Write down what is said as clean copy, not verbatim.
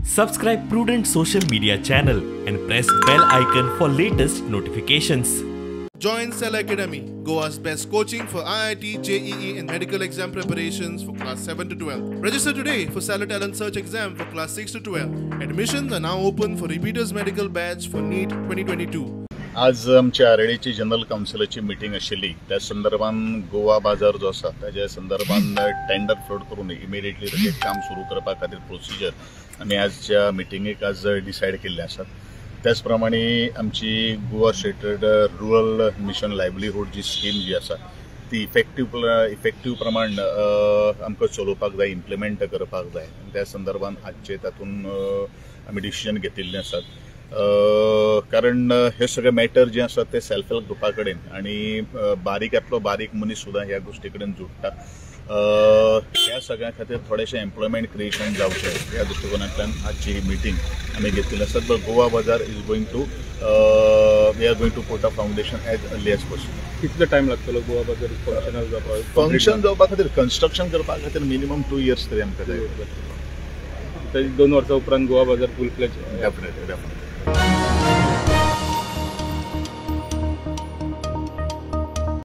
Subscribe Prudent social media channel and press bell icon for latest notifications. Join Cell Academy, Goa's best coaching for IIT, JEE and medical exam preparations for class 7 to 12. Register today for Cellar Talent Search exam for class 6 to 12. Admissions are now open for repeaters medical batch for NEET 2022. आज आमच्या आरडीची general कावन्सिलाची meeting आशिल्ली. त्या संदर्भान गोवा बाजार जो आसा ताज्या संदर्भान tender float करून immediately ताजें काम सुरू करपा खातीर प्रोसिजर आमी आजच्या मिटिंगेक आज डिसायड केल्लें आसा. त्याच प्रमाणे आमची Goa state rural mission livelihood जी स्कीम जी आसा ती इफेक्टीव प्रमाण आमकां चलोवपाक जाय, इम्प्लिमेंट करपाक जाय. त्या संदर्भान आजचे तातूंत आमी डिसिजन घेतिल्लें आसात. कारण हे सगळे मॅटर जे आसा ते सेल्फ हेल्प ग्रुपा कडेन आनी बारीक आपलो बारीक मनीस सुद्दां ह्या गोश्टी कडेन जोडटा. ह्या सगळ्या खातीर थोडेशें एम्प्लॉयमेंट क्रिएशन जावचें ह्या दृश्टिकोनांतल्यान आजची ही मिटींग आमी घेतिल्ली आसा. But Goa Bazaar is going to we are going to put a foundation as early as possible. कितलो टायम लागतलो गोवा बाजार फंक्शनल जावपाक? फंक्शन जावपा खातीर कन्स्ट्रक्शन करपा खातीर मिनिमम 2 इयर्स तरी आमकां जाय. 2 वर्सां उपरांत गोवा बाजार फूल फ्लॅज डेफिनेटली.